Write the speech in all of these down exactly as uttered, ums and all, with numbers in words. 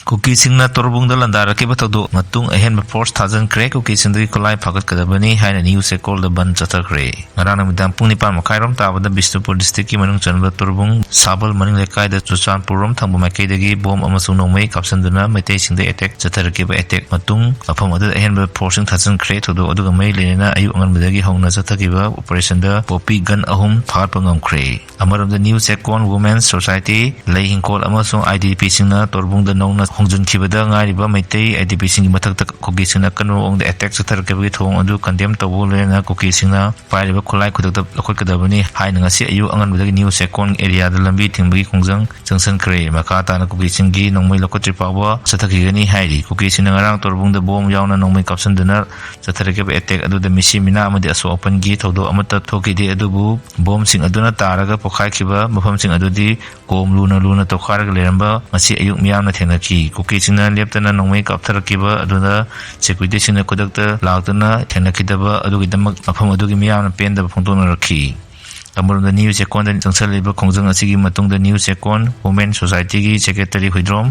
ꯀꯨꯀꯤꯁꯤꯡꯅ ꯇꯣꯔꯕꯨꯡꯗ ꯂꯥꯟꯗꯥꯔꯛꯈꯤꯕ ꯊꯧꯗꯣꯛ ꯃꯇꯨꯡ ꯑꯍꯦꯟꯕ ꯐꯣꯔꯁ ꯊꯥꯖꯤꯟꯈ꯭ꯔꯦ꯫ ꯀꯨꯀꯤꯁꯤꯡꯗꯒꯤ ꯈꯨꯠꯂꯥꯏ ꯐꯥꯒꯠꯀꯗꯕꯅꯤ ꯍꯥꯏꯅ ꯅ꯭ꯌꯨ ꯆꯦꯛꯀꯣꯜꯗ ꯕꯟ ꯆꯠꯊꯈ꯭ꯔꯦ꯫ ꯉꯔꯥꯡ ꯅꯨꯃꯤꯗꯥꯡ ꯄꯨꯡ ꯅꯤꯄꯥꯟ ꯃꯈꯥꯏꯔꯣꯝ ꯇꯥꯕꯗ ꯕꯤꯁꯅꯨꯄꯨꯔ ꯗꯤꯁꯇ꯭ꯔꯤꯛꯀꯤ ꯃꯅꯨꯡ ꯆꯟꯕ ꯇꯣꯔꯕꯨꯡ ꯁꯥꯕꯜ ꯃꯅꯤꯡ ꯂꯩꯀꯥꯏꯗ ꯆꯨꯔꯆꯥꯟꯄꯨꯔꯔꯣꯝ ꯊꯪꯕ ꯃꯥꯏꯀꯩꯗꯒꯤ ꯕꯣꯝ ꯑꯃꯁꯨꯡ ꯅꯣꯡꯃꯩ ꯀꯥꯞꯁꯤꯟꯗꯨꯅ ꯃꯩꯇꯩꯁꯤꯡꯗ ꯑꯦꯇꯦꯛ ꯆꯠꯊꯔꯛꯈꯤꯕ꯫ ꯑꯦꯇꯦꯛ ꯃꯇꯨꯡ ꯃꯐꯝ ꯑꯗꯨꯗ ꯑꯍꯦꯟꯕ ꯐꯣꯔꯁꯁꯤꯡ ꯊꯥꯖꯤꯟꯈ꯭ꯔꯦ꯫ ꯊꯧꯗꯣꯛ ꯑꯗꯨꯒ ꯃꯔꯤ ꯂꯩꯅꯅ ꯑꯌꯨꯛ ꯑꯉꯟꯕꯗꯒꯤ ꯍꯧꯅ ꯆꯠꯊꯈꯤꯕ ꯑꯣꯄꯔꯦꯁꯟꯗ ꯄꯣꯄꯤ ꯒꯟ ꯑꯍꯨꯝ ꯐꯥꯒꯠꯄ ꯉꯝꯈ꯭ꯔꯦ꯫ ꯑꯃꯔꯣꯝꯗ ꯅ꯭ꯌꯨ ꯆꯦꯛꯀꯣꯟ ꯋꯨꯃꯦꯟ ꯁꯣꯁꯥꯏꯇꯤ, ꯂꯩ ꯍꯤꯡꯈꯣꯜ ꯑꯃꯁꯨꯡ IDPꯁꯤꯡꯅ ꯇꯣꯔꯕꯨꯡꯗ ꯅꯧꯅ ꯍꯣꯡꯖꯤꯟꯈꯤꯕꯗ ꯉꯥꯏꯔꯤꯕ ꯃꯩꯇꯩ IDPꯁꯤꯡꯒꯤ ꯃꯊꯛꯇ ꯀꯨꯀꯤꯁꯤꯡꯅ ꯑꯀꯟꯕ ꯃꯑꯣꯡꯗ ꯑꯦꯇꯦꯛ ꯆꯠꯊꯔꯛꯈꯤꯕꯒꯤ ꯊꯧꯑꯣꯡ ꯑꯗꯨ ꯀꯟꯗꯦꯝ ꯇꯧꯕ ꯂꯣꯏꯅꯅ ꯀꯨꯀꯤꯁꯤꯡꯅ ꯄꯥꯏꯔꯤꯕ ꯈꯨꯠꯂꯥꯏ ꯈꯨꯗꯛꯇ ꯂꯧꯈꯠꯀꯗꯕꯅꯤ ꯍꯥꯏꯅ ꯉꯁꯤ ꯑꯌꯨꯛ ꯑꯉꯟꯕꯗꯒꯤ ꯅ꯭ꯌꯨ ꯆꯦꯛꯀꯣꯟ ꯑꯦꯔꯤꯌꯥꯗ ꯂꯝꯕꯤ ꯊꯤꯡꯕꯒꯤ ꯈꯣꯡꯖꯪ ꯆꯪꯁꯤꯟꯈ꯭ꯔꯦ꯫ ꯃꯈꯥ ꯇꯥꯅ ꯀꯨꯀꯤꯁꯤꯡꯒꯤ ꯅꯣꯡꯃꯩ ꯂꯧꯈꯠꯇ꯭ꯔꯤ ꯐꯥꯎꯕ ꯆꯠꯊꯈꯤꯒꯅꯤ ꯍꯥꯏꯔꯤ꯫ ꯀꯨꯀꯤꯁꯤꯡꯅ ꯉꯔꯥꯡ ꯇꯣꯔꯕꯨꯡꯗ ꯕꯣꯝ ꯌꯥꯎꯅ ꯅꯣꯡꯃꯩ ꯀꯥꯞꯁꯤꯟꯗꯨꯅ ꯆꯠꯊꯔꯛꯈꯤꯕ ꯑꯦꯇꯦꯛ ꯑꯗꯨꯗ ꯃꯤꯁꯤ ꯃꯤꯅꯥ ꯑꯃꯗꯤ ꯑꯁꯣꯛ ꯑꯄꯟꯒꯤ ꯊꯧꯗꯣꯛ ꯑꯃꯠꯇ ꯊꯣꯛꯈꯤꯗꯦ꯫ ꯑꯗꯨꯕꯨ ꯕꯣꯝꯁꯤꯡ ꯑꯗꯨꯅ ꯇꯥꯔꯒ ꯄꯣꯈꯥꯏꯈꯤꯕ ꯃꯐꯝꯁꯤꯡ ꯑꯗꯨꯗꯤ ꯀꯣꯝ ꯂꯨꯅ ꯂꯨꯅ ꯇꯧꯈꯥꯏꯔꯒ ꯂꯩꯔꯝꯕ ꯉꯁꯤ ꯑꯌꯨꯛ ꯃꯤꯌꯥꯝꯅ ꯊꯦꯡꯅꯈꯤ꯫ ꯀꯨꯀꯤꯁꯤꯡꯅ ꯂꯦꯞꯇꯅ ꯅꯣꯡꯃꯩ ꯀꯥꯞꯊꯔꯛꯈꯤꯕ ꯑꯗꯨꯗ ꯁꯦꯀ꯭ꯌꯨꯔꯤꯇꯤꯁꯤꯡꯅ ꯈꯨꯗꯛꯇ ꯂꯥꯛꯇꯨꯅ ꯊꯦꯡꯅꯈꯤꯗꯕ ꯑꯗꯨꯒꯤꯗꯃꯛ ꯃꯐꯝ ꯑꯗꯨꯒꯤ ꯃꯤꯌꯥꯝꯅ ꯄꯦꯟꯗꯕ ꯐꯣꯡꯗꯣꯛꯅꯔꯛꯈꯤ꯫ ꯑꯃꯔꯣꯝꯗ ꯅ꯭ꯌꯨ ꯆꯦꯛꯀꯣꯟꯗ ꯆꯪꯁꯤꯜꯂꯤꯕ ꯈꯣꯡꯖꯪ ꯑꯁꯤꯒꯤ ꯃꯇꯨꯡꯗ ꯅ꯭ꯌꯨ ꯆꯦꯛꯀꯣꯟ ꯋꯨꯃꯦꯟ ꯁꯣꯁꯥꯏꯇꯤꯒꯤ ꯁꯦꯀ꯭ꯔꯦꯇꯔꯤ ꯍꯨꯏꯗ꯭ꯔꯣꯝ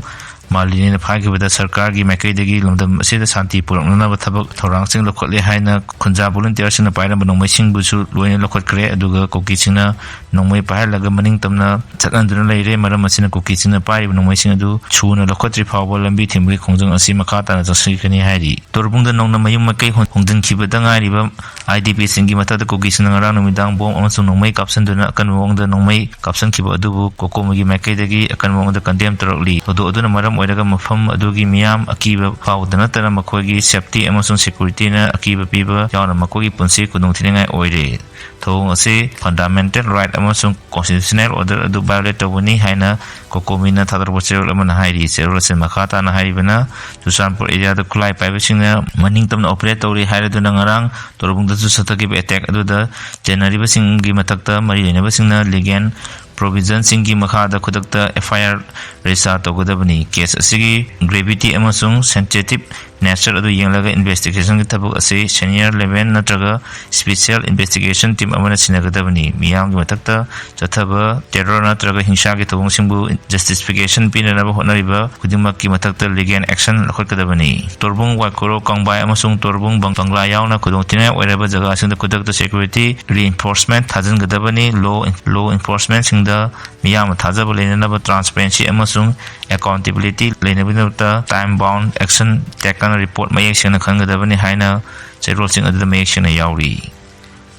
ꯃꯥꯂꯤꯅꯤꯅ ꯍꯥꯏꯈꯤꯕꯗ ꯁꯔꯀꯥꯔꯒꯤ ꯃꯥꯏꯀꯩꯗꯒꯤ ꯂꯝꯗꯝ ꯑꯁꯤꯗ ꯁꯥꯟꯇꯤ ꯄꯨꯔꯛꯅꯅꯕ ꯊꯕꯛ ꯊꯧꯔꯥꯡꯁꯤꯡ ꯂꯧꯈꯠꯂꯦ ꯍꯥꯏꯅ ꯈꯨꯟꯖꯥ ꯚꯣꯂꯨꯟꯇꯤꯌꯔꯁꯤꯡꯅ ꯄꯥꯏꯔꯝꯕ ꯅꯣꯡꯃꯩꯁꯤꯡꯕꯨꯁꯨ ꯂꯣꯏꯅ ꯂꯧꯈꯠꯈ꯭ꯔꯦ꯫ ꯑꯗꯨꯒ ꯀꯨꯀꯤꯁꯤꯡꯅ ꯅꯣꯡꯃꯩ ꯄꯥꯏꯍꯜꯂꯒ ꯃꯅꯤꯡ ꯇꯝꯅ ꯆꯠꯍꯟꯗꯨꯅ ꯂꯩꯔꯦ꯫ ꯃꯔꯝ ꯑꯁꯤꯅ ꯀꯨꯀꯤꯁꯤꯡꯅ ꯄꯥꯏꯔꯤꯕ ꯅꯣꯡꯃꯩꯁꯤꯡ ꯑꯗꯨ ꯁꯨꯅ ꯂꯧꯈꯠꯇ꯭ꯔꯤ ꯐꯥꯎꯕ ꯂꯝꯕꯤ ꯊꯤꯡꯕꯒꯤ ꯈꯣꯡꯖꯪ ꯑꯁꯤ ꯃꯈꯥ ꯇꯥꯅ ꯆꯠꯊꯈꯤꯒꯅꯤ ꯍꯥꯏꯔꯤ꯫ ꯇꯣꯔꯕꯨꯡꯗ ꯅꯧꯅ ꯃꯌꯨꯝ ꯃꯀꯩ ꯍꯣꯡ-, ꯍꯣꯡꯖꯤꯟꯈꯤꯕꯗ ꯉꯥꯏꯔꯤꯕ IDPꯁꯤꯡꯒꯤ ꯃꯊꯛꯇ ꯀꯨꯀꯤꯁꯤꯡꯅ ꯉꯔꯥꯡ ꯅꯨꯃꯤꯗꯥꯡ ꯕꯣꯝ ꯑꯃꯁꯨꯡ ꯅꯣꯡꯃꯩ ꯀꯥꯞꯁꯤꯟꯗꯨꯅ ꯑꯀꯟꯕ ꯃꯑꯣꯡꯗ ꯅꯣꯡꯃꯩ ꯀꯥꯞꯁꯤꯟꯈꯤꯕ ꯑꯗꯨꯕꯨ ꯀꯣꯀꯣꯃꯤꯒꯤ ꯃꯥꯏꯀꯩꯗꯒꯤ ꯑꯀꯟꯕ ꯃꯑꯣꯡꯗ ꯀꯟꯗꯦꯝ ꯇꯧꯔꯛꯂꯤ꯫ ꯊꯧꯗꯣꯛ ꯑꯗꯨꯅ ꯃꯔꯝ ꯑꯣꯏꯔꯒ ꯃꯐꯝ ꯑꯗꯨꯒꯤ ꯃꯤꯌꯥꯝ ꯑꯀꯤꯕ ꯐꯥꯎꯕꯗ ꯅꯠꯇꯅ ꯃꯈꯣꯏꯒꯤ ꯁꯦꯐꯇꯤ ꯑꯃꯁꯨꯡ ꯁꯦꯀ꯭ꯌꯨꯔꯤꯇꯤꯅ ꯑꯀꯤꯕ ꯄꯤꯕ ꯌꯥꯎꯅ ꯃꯈꯣꯏꯒꯤ ꯄꯨꯟꯁꯤ ꯈꯨꯗꯣꯡꯊꯤꯅꯤꯡꯉꯥꯏ ꯑꯣꯏꯔꯦ꯫ ꯊꯧꯑꯣꯡ ꯑꯁꯤ fundamental right ꯑꯃꯁꯨꯡ constitutional order ꯑꯗꯨ violate ꯇꯧꯕꯅꯤ ꯍꯥꯏꯅ ꯀꯣꯀꯣꯃꯤꯅ ꯊꯥꯗꯣꯔꯛꯄ ꯆꯦꯔꯣꯜ ꯑꯃꯅ ꯍꯥꯏꯔꯤ꯫ ꯆꯦꯔꯣꯜ ꯑꯁꯤ ꯃꯈꯥ ꯇꯥꯅ ꯍꯥꯏꯔꯤꯕꯅ, ꯆꯨꯔꯆꯥꯟꯄꯨꯔ ꯑꯦꯔꯤꯌꯥꯗ ꯈꯨꯠꯂꯥꯏ ꯄꯥꯏꯕꯁꯤꯡꯅ ꯃꯅꯤꯡ ꯇꯝꯅ operate ꯇꯧꯔꯤ ꯍꯥꯏꯔꯗꯨꯅ ꯉꯔꯥꯡ ꯇꯣꯔꯕꯨꯡꯗꯁꯨ ꯆꯠꯊꯈꯤꯕ ꯑꯦꯇꯦꯛ ꯑꯗꯨꯗ ꯆꯦꯟꯅꯔꯤꯕꯁꯤꯡꯒꯤ ꯃꯊꯛꯇ ꯃꯔꯤ ꯂꯩꯅꯕꯁꯤꯡꯅ legal provisionꯁꯤꯡꯒꯤ ꯃꯈꯥꯗ ꯈꯨꯗꯛꯇ FIR register ꯇꯧꯒꯗꯕꯅꯤ꯫ ꯀꯦꯁ ꯑꯁꯤꯒꯤ gravity ꯑꯃꯁꯨꯡ sensitive nature ꯑꯗꯨ ꯌꯦꯡꯂꯒ investigationꯒꯤ ꯊꯕꯛ ꯑꯁꯤ senior level ꯅꯠꯇ꯭ꯔꯒ special investigation team ꯑꯃꯅ ꯁꯤꯟꯅꯒꯗꯕꯅꯤ꯫ ꯃꯤꯌꯥꯝꯒꯤ ꯃꯊꯛꯇ ꯆꯠꯊꯕ terror ꯅꯠꯇ꯭ꯔꯒ ꯍꯤꯡꯁꯥꯒꯤ ꯊꯧꯑꯣꯡꯁꯤꯡꯕꯨ justification ꯄꯤꯅꯅꯕ ꯍꯣꯠꯅꯔꯤꯕ ꯈꯨꯗꯤꯡꯃꯛꯀꯤ ꯃꯊꯛꯇ legal action ꯂꯧꯈꯠꯀꯗꯕꯅꯤ꯫ ꯇꯣꯔꯕꯨꯡ, ꯋꯥꯏꯀꯣꯔꯣ, ꯀꯪꯕꯥꯏ ꯑꯃꯁꯨꯡ ꯇꯣꯔꯕꯨꯡ ꯕꯪ-, ꯕꯪꯒ꯭ꯂꯥ ꯌꯥꯎꯅ ꯈꯨꯗꯣꯡꯊꯤꯅꯤꯡꯉꯥꯏ ꯑꯣꯏꯔꯕ ꯖꯒꯥꯁꯤꯡꯗ ꯈꯨꯗꯛꯇ security reinforcement ꯊꯥꯖꯤꯟꯒꯗꯕꯅꯤ꯫ Law, law enforcementꯁꯤꯡꯗ ꯃꯤꯌꯥꯝꯅ ꯊꯥꯖꯕ ꯂꯩꯅꯅꯕ transparency ꯑꯃꯁꯨꯡ accountability ꯂꯩꯅꯕꯒꯤꯗꯃꯛꯇ time bound action taken report ꯃꯌꯦꯛ ꯁꯦꯡꯅ ꯈꯪꯒꯗꯕꯅꯤ ꯍꯥꯏꯅ ꯆꯦꯔꯣꯜꯁꯤꯡ ꯑꯗꯨꯗ ꯃꯌꯦꯛ ꯁꯦꯡꯅ ꯌꯥꯎꯔꯤ꯫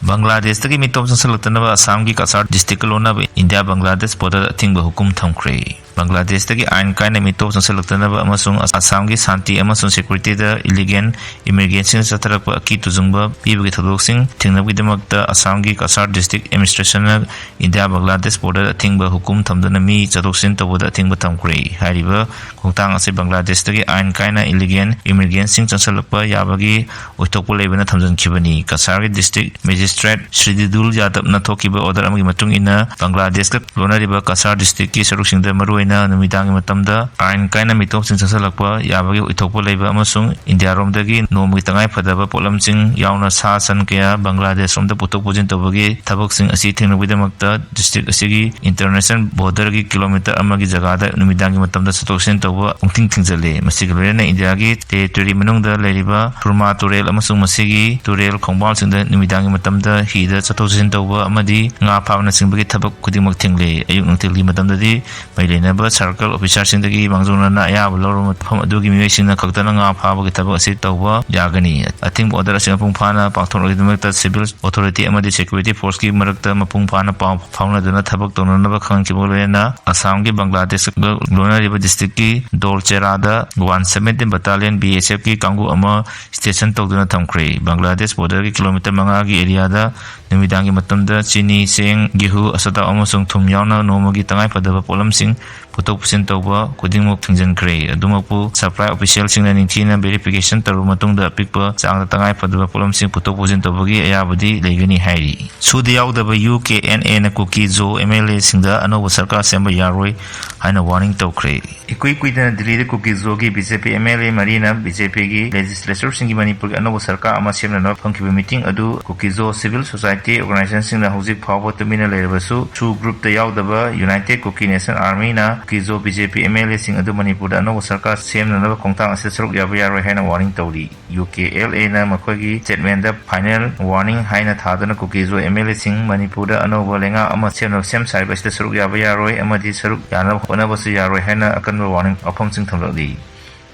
ꯕꯪꯒ꯭ꯂꯥꯗꯦꯁꯇꯒꯤ ꯃꯤꯇꯣꯞ ꯆꯪꯁꯤꯜꯂꯛꯇꯅꯕ ꯑꯁꯥꯝꯒꯤ ꯀꯁꯥꯔ districtꯀ ꯂꯣꯟꯅꯕ ꯏꯟꯗꯤꯌꯥ ꯕꯪꯒ꯭ꯂꯥꯗꯦꯁ border ꯑꯊꯤꯡꯕ ꯍꯨꯀꯨꯝ ꯊꯝꯈ꯭ꯔꯦ꯫ ꯕꯪꯒ꯭ꯂꯥꯗꯦꯁꯇꯒꯤ ꯑꯥꯏꯟ ꯀꯥꯏꯅ ꯃꯤꯇꯣꯞ ꯆꯪꯁꯤꯜꯂꯛꯇꯅꯕ ꯑꯃꯁꯨꯡ ꯑꯁꯥꯝꯒꯤ ꯁꯥꯟꯇꯤ ꯑꯃꯁꯨꯡ securityꯗ illegal immigrantꯁꯤꯡꯅ ꯆꯠꯊꯔꯛꯄ ꯑꯀꯤ ꯇꯨꯖꯨꯡꯕ ꯄꯤꯕꯒꯤ ꯊꯧꯗꯣꯛꯁꯤꯡ ꯊꯤꯡꯅꯕꯒꯤꯗꯃꯛꯇ ꯑꯁꯥꯝꯒꯤ ꯀꯁꯥꯔ district administrationꯅ ꯏꯟꯗꯤꯌꯥ ꯕꯪꯒ꯭ꯂꯥꯗꯦꯁ border ꯑꯊꯤꯡꯕ ꯍꯨꯀꯨꯝ ꯊꯝꯗꯨꯅ ꯃꯤ ꯆꯠꯊꯣꯛ ꯆꯠꯁꯤꯟ ꯇꯧꯕꯗ ꯑꯊꯤꯡꯕ ꯊꯝꯈ꯭ꯔꯦ꯫ ꯍꯥꯏꯔꯤꯕ ꯈꯣꯡꯊꯥꯡ ꯑꯁꯤ ꯕꯪꯒ꯭ꯂꯥꯗꯦꯁꯇꯒꯤ ꯑꯥꯏꯟ ꯀꯥꯏꯅ illegal immigrantꯁꯤꯡ ꯆꯪꯁꯤꯜꯂꯛꯄ ꯌꯥꯕꯒꯤ ꯑꯣꯏꯊꯣꯛꯄ ꯂꯩꯕꯅ ꯊꯝꯖꯤꯟꯈꯤꯕꯅꯤ꯫ ꯀꯁꯥꯔꯒꯤ district magistrate ꯁ꯭ꯔꯤꯗꯤꯗꯨꯜ ꯌꯥꯗꯕꯅ ꯊꯣꯛꯈꯤꯕ order ꯑꯃꯒꯤ ꯃꯇꯨꯡ ꯏꯟꯅ ꯕꯪꯒ꯭ꯂꯥꯗꯦꯁꯀ ꯂꯣꯟꯅꯔꯤꯕ ꯀꯁꯥꯔ districtꯀꯤ ꯁꯔꯨꯛꯁꯤꯡꯗ ꯃꯔꯨꯑꯣꯏꯅ ꯅꯨꯃꯤꯗꯥꯡꯒꯤ ꯃꯇꯝꯗ ꯑꯥꯏꯟ ꯀꯥꯏꯅ ꯃꯤꯇꯣꯞꯁꯤꯡ ꯆꯪꯁꯤꯜꯂꯛꯄ ꯌꯥꯕꯒꯤ ꯑꯣꯏꯊꯣꯛꯄ ꯂꯩꯕ ꯑꯃꯁꯨꯡ ꯏꯟꯗꯤꯌꯥꯔꯣꯝꯗꯒꯤ ꯅꯣꯡꯃꯒꯤ ꯇꯉꯥꯏ ꯐꯗꯕ ꯄꯣꯠꯂꯝꯁꯤꯡ ꯌꯥꯎꯅ ꯁꯥ ꯁꯟ ꯀꯌꯥ ꯕꯪꯒ꯭ꯂꯥꯗꯦꯁꯔꯣꯝꯗ ꯄꯨꯊꯣꯛ ꯄꯨꯁꯤꯟ ꯇꯧꯕꯒꯤ ꯊꯕꯛꯁꯤꯡ ꯑꯁꯤ ꯊꯤꯡꯅꯕꯒꯤꯗꯃꯛꯇ district ꯑꯁꯤꯒꯤ international borderꯒꯤ kilometre ꯑꯃꯒꯤ ꯖꯒꯥꯗ ꯅꯨꯃꯤꯗꯥꯡꯒꯤ ꯃꯇꯝꯗ ꯆꯠꯊꯣꯛ ꯆꯠꯁꯤꯟ ꯇꯧꯕ ꯄꯨꯡꯊꯤꯡ ꯊꯤꯡꯖꯤꯜꯂꯤ꯫ ꯃꯁꯤꯒ ꯂꯣꯏꯅꯅ ꯏꯟꯗꯤꯌꯥꯒꯤ territory ꯃꯅꯨꯡꯗ ꯂꯩꯔꯤꯕ ꯁꯨꯔꯃꯥ ꯇꯨꯔꯦꯜ ꯑꯃꯁꯨꯡ ꯃꯁꯤꯒꯤ ꯇꯨꯔꯦꯜ ꯈꯣꯡꯕꯥꯜꯁꯤꯡꯗ ꯅꯨꯃꯤꯗꯥꯡꯒꯤ ꯃꯇꯝꯗ ꯍꯤꯗ ꯆꯠꯊꯣꯛ ꯆꯠꯁꯤꯟ ꯇꯧꯕ ꯑꯃꯗꯤ ꯉꯥ ꯐꯥꯕꯅꯆꯤꯡꯕꯒꯤ ꯊꯕꯛ ꯈꯨꯗꯤꯡꯃꯛ ꯊꯤꯡꯂꯤ꯫ ꯑꯌꯨꯛ ꯅꯨꯡꯊꯤꯜꯒꯤ ꯃꯇꯝꯗꯗꯤ ꯃꯔꯤ ꯂꯩꯅꯕ circle officerꯁꯤꯡꯗꯒꯤ ꯃꯥꯡꯖꯧꯅꯅ ꯑꯌꯥꯕ ꯂꯧꯔꯕ ꯃꯐꯝ ꯑꯗꯨꯒꯤ ꯃꯤꯑꯣꯏꯁꯤꯡꯅ ꯈꯛꯇꯅ ꯉꯥ ꯐꯥꯕꯒꯤ ꯊꯕꯛ ꯑꯁꯤ ꯇꯧꯕ ꯌꯥꯒꯅꯤ꯫ ꯑꯊꯤꯡꯕ order ꯑꯁꯤ ꯃꯄꯨꯡ ꯐꯥꯅ ꯄꯥꯡꯊꯣꯛꯅꯕꯒꯤꯗꯃꯛꯇ civil authority ꯑꯃꯗꯤ security forceꯀꯤ ꯃꯔꯛꯇ ꯃꯄꯨꯡ ꯐꯥꯅ ꯄꯥꯎ ꯐꯥꯎꯅꯗꯨꯅ ꯊꯕꯛ ꯇꯧꯅꯅꯕ ꯈꯪꯍꯟꯈꯤꯕꯒ ꯂꯣꯏꯅꯅ ꯑꯁꯥꯝꯒꯤ ꯕꯪꯒ꯭ꯂꯥꯗꯦꯁꯀ ꯂꯣꯟꯅꯔꯤꯕ districtꯀꯤ ꯗꯣꯜꯆꯦꯔꯥꯗ one seventeen battalion BSFꯀꯤ ꯀꯥꯡꯕꯨ ꯑꯃ station ꯇꯧꯗꯨꯅ ꯊꯝꯈ꯭ꯔꯦ꯫ ꯕꯪꯒ꯭ꯂꯥꯗꯦꯁ borderꯒꯤ kilometre ꯃꯉꯥꯒꯤ areaꯗ ꯅꯨꯃꯤꯗꯥꯡꯒꯤ ꯃꯇꯝꯗ ꯆꯤꯅꯤ, ꯆꯦꯡ, ꯒꯦꯍꯨ, ꯑꯆꯥꯊꯥꯎ ꯑꯃꯁꯨꯡ ꯊꯨꯝ ꯌꯥꯎꯅ ꯅꯣꯡꯃꯒꯤ ꯇꯉꯥꯏꯐꯗꯕ ꯄꯣꯠꯂꯝꯁꯤꯡ ꯄꯨꯊꯣꯛ ꯄꯨꯁꯤꯟ ꯇꯧꯕ ꯈꯨꯗꯤꯡꯃꯛ ꯊꯤꯡꯖꯤꯟꯈ꯭ꯔꯦ꯫ ꯑꯗꯨꯃꯛꯄꯨ supply officialꯁꯤꯡꯅ ꯅꯤꯡꯊꯤꯅ verification ꯇꯧꯔꯕ ꯃꯇꯨꯡꯗ ꯑꯄꯤꯛꯄ ꯆꯥꯡꯗ ꯇꯉꯥꯏ ꯐꯗꯕ ꯄꯣꯠꯂꯝꯁꯤꯡ ꯄꯨꯊꯣꯛ ꯄꯨꯁꯤꯟ ꯇꯧꯕꯒꯤ ꯑꯌꯥꯕꯗꯤ ꯂꯩꯒꯅꯤ ꯍꯥꯏꯔꯤ꯫ ꯁꯨꯗ ꯌꯥꯎꯗꯕ UKNAꯅ ꯀꯨꯀꯤ ꯖꯣ MLAꯁꯤꯡꯗ ꯑꯅꯧꯕ ꯁꯔꯀꯥꯔ ꯁꯦꯝꯕ ꯌꯥꯔꯣꯏ ꯍꯥꯏꯅ warning ꯇꯧꯈ꯭ꯔꯦ꯫ ꯏꯀꯨꯏ ꯀꯨꯏꯗꯅ ꯗꯤꯜꯂꯤꯗ ꯀꯨꯀꯤ ꯖꯣꯒꯤ BJP MLA ꯃꯔꯤꯅ BJPꯒꯤ legislatureꯁꯤꯡꯒꯤ ꯃꯅꯤꯄꯨꯔꯒꯤ ꯑꯅꯧꯕ ꯁꯔꯀꯥꯔ ꯑꯃ ꯁꯦꯝꯅꯅꯕ ꯐꯝꯈꯤꯕ meeting ꯑꯗꯨ ꯀꯨꯀꯤ ꯖꯣ civil society organizationꯁꯤꯡꯅ ꯍꯧꯖꯤꯛ ꯐꯥꯎꯕ ꯇꯨꯃꯤꯟꯅ ꯂꯩꯔꯕꯁꯨ, ꯁꯨ groupꯇ ꯌꯥꯎꯗꯕ United Kuki National Armyꯅ ꯀꯨꯀꯤ ꯖꯣ BJP MLAꯁꯤꯡ ꯑꯗꯨ ꯃꯅꯤꯄꯨꯔꯗ ꯑꯅꯧꯕ ꯁꯔꯀꯥꯔ ꯁꯦꯝꯅꯅꯕ ꯈꯣꯡꯊꯥꯡ ꯑꯁꯤꯗ ꯁꯔꯨꯛ ꯌꯥꯕ ꯌꯥꯔꯣꯏ ꯍꯥꯏꯅ warning ꯇꯧꯔꯤ꯫ UKLAꯅ ꯃꯈꯣꯏꯒꯤ statementꯗ final warning ꯍꯥꯏꯅ ꯊꯥꯗꯨꯅ ꯀꯨꯀꯤ ꯖꯣ MLAꯁꯤꯡ ꯃꯅꯤꯄꯨꯔꯗ ꯑꯅꯧꯕ ꯂꯩꯉꯥꯛ ꯑꯃ ꯁꯦꯝꯅꯕ ꯁꯦꯝ ꯁꯥꯔꯤꯕ ꯑꯁꯤꯗ ꯁꯔꯨꯛ ꯌꯥꯕ ꯌꯥꯔꯣꯏ ꯑꯃꯗꯤ ꯁꯔꯨꯛ ꯌꯥꯅꯕ ꯍꯣꯠꯅꯕꯁꯨ ꯌꯥꯔꯣꯏ ꯍꯥꯏꯅ ꯑꯀꯟꯕ warning ꯋꯥꯐꯝꯁꯤꯡ ꯊꯝꯂꯛꯂꯤ꯫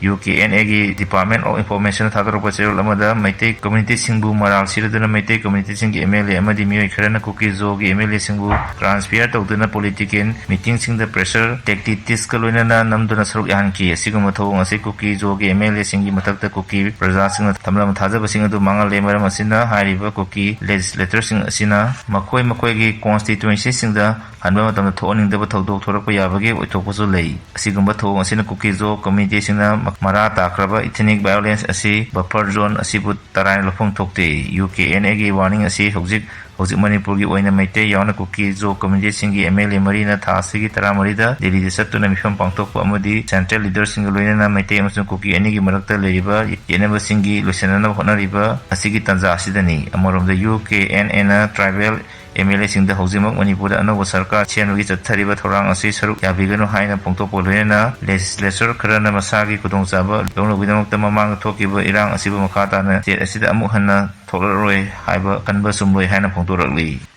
UKNAꯒꯤ Department of Informationꯅ ꯊꯥꯗꯣꯔꯛꯄ ꯆꯦꯔꯣꯜ ꯑꯃꯗ ꯃꯩꯇꯩ communityꯁꯤꯡꯕꯨ ꯃꯔꯥꯜ ꯁꯤꯔꯗꯨꯅ ꯃꯩꯇꯩ communityꯁꯤꯡꯒꯤ MLA ꯑꯃꯗꯤ ꯃꯤꯑꯣꯏ ꯈꯔꯅ ꯀꯨꯀꯤ ꯖꯣꯒꯤ MLAꯁꯤꯡꯕꯨ transfer ꯇꯧꯗꯨꯅ political meetingꯁꯤꯡꯗ pressure tacticsꯀ ꯂꯣꯏꯅꯅ ꯅꯝꯗꯨꯅ ꯁꯔꯨꯛ ꯌꯥꯍꯟꯈꯤ꯫ ꯑꯁꯤꯒꯨꯝꯕ ꯊꯧꯑꯣꯡ ꯑꯁꯤ ꯀꯨꯀꯤ ꯖꯣꯒꯤ MLAꯁꯤꯡꯒꯤ ꯃꯊꯛꯇ ꯀꯨꯀꯤ ꯄ꯭ꯔꯖꯥꯁꯤꯡꯅ ꯊꯝꯂꯝꯕ ꯊꯥꯖꯕꯁꯤꯡ ꯑꯗꯨ ꯃꯥꯡꯍꯜꯂꯦ꯫ ꯃꯔꯝ ꯑꯁꯤꯅ ꯍꯥꯏꯔꯤꯕ ꯀꯨꯀꯤ legislatureꯁꯤꯡ ꯑꯁꯤꯅ ꯃꯈꯣꯏ ꯃꯈꯣꯏꯒꯤ constituencyꯁꯤꯡꯗ ꯍꯟꯕ ꯃꯇꯝꯗ ꯊꯣꯛꯍꯟꯅꯤꯡꯗꯕ ꯊꯧꯗꯣꯛ ꯊꯣꯔꯛꯄ ꯌꯥꯕꯒꯤ ꯑꯣꯏꯊꯣꯛꯄꯁꯨ ꯂꯩ꯫ ꯑꯁꯤꯒꯨꯝꯕ ꯊꯧꯑꯣꯡ ꯑꯁꯤꯅ ꯀꯨꯀꯤ ꯖꯣ communityꯁꯤꯡꯅ ꯃꯔꯥ ꯇꯥꯈ꯭ꯔꯕ ethnic violence ꯑꯁꯤ buffer zone ꯑꯁꯤꯕꯨ ꯇꯔꯥꯏꯅ ꯂꯧꯐꯝ ꯊꯣꯛꯇꯦ꯫ UKNAꯒꯤ warning ꯑꯁꯤ ꯍꯧꯖꯤꯛ ꯍꯧꯖꯤꯛ ꯃꯅꯤꯄꯨꯔꯒꯤ ꯑꯣꯏꯅ ꯃꯩꯇꯩ ꯌꯥꯎꯅ ꯀꯨꯀꯤ ꯖꯣ communityꯁꯤꯡꯒꯤ MLA ꯃꯔꯤꯅ ꯊꯥ ꯑꯁꯤꯒꯤ ꯇꯔꯥꯃꯔꯤꯗ ꯗꯤꯜꯂꯤꯗ ꯆꯠꯇꯨꯅ ꯃꯤꯐꯝ ꯄꯥꯡꯊꯣꯛꯄ ꯑꯃꯗꯤ central leaderꯁꯤꯡꯒ ꯂꯣꯏꯅꯅ ꯃꯩꯇꯩ ꯑꯃꯁꯨꯡ ꯀꯨꯀꯤ ꯑꯅꯤꯒꯤ ꯃꯔꯛꯇ ꯂꯩꯔꯤꯕ ꯌꯦꯠꯅꯕꯁꯤꯡꯒꯤ ꯂꯣꯏꯁꯤꯟꯅꯅꯕ ꯍꯣꯠꯅꯔꯤꯕ ꯑꯁꯤꯒꯤ ꯇꯥꯟꯖꯥ ꯑꯁꯤꯗꯅꯤ꯫ ꯑꯃꯔꯣꯝꯗ UKNAꯅ tribal MLAꯁꯤꯡꯗ ꯍꯧꯖꯤꯛꯃꯛ ꯃꯅꯤꯄꯨꯔꯗ ꯑꯅꯧꯕ ꯁꯔꯀꯥꯔ ꯁꯦꯝꯕꯒꯤ ꯆꯠꯊꯔꯤꯕ ꯊꯧꯔꯥꯡ ꯑꯁꯤ ꯁꯔꯨꯛ ꯌꯥꯕꯤꯒꯅꯨ ꯍꯥꯏꯅ ꯐꯣꯡꯗꯣꯛꯄ ꯂꯣꯏꯅꯅ legislature ꯈꯔꯅ ꯃꯁꯥꯒꯤ ꯈꯨꯗꯣꯡꯆꯥꯕ ꯂꯧꯅꯕꯒꯤꯗꯃꯛꯇ ꯃꯃꯥꯡꯗ ꯊꯣꯛꯈꯤꯕ ꯏꯔꯥꯡ ꯑꯁꯤꯕꯨ ꯃꯈꯥ ꯇꯥꯅ state ꯑꯁꯤꯗ ꯑꯃꯨꯛ ꯍꯟꯅ ꯊꯣꯛꯂꯛꯂꯔꯣꯏ ꯍꯥꯏꯕ ꯈꯟꯕ ꯆꯨꯝꯂꯣꯏ ꯍꯥꯏꯅ ꯐꯣꯡꯗꯣꯔꯛꯂꯤ꯫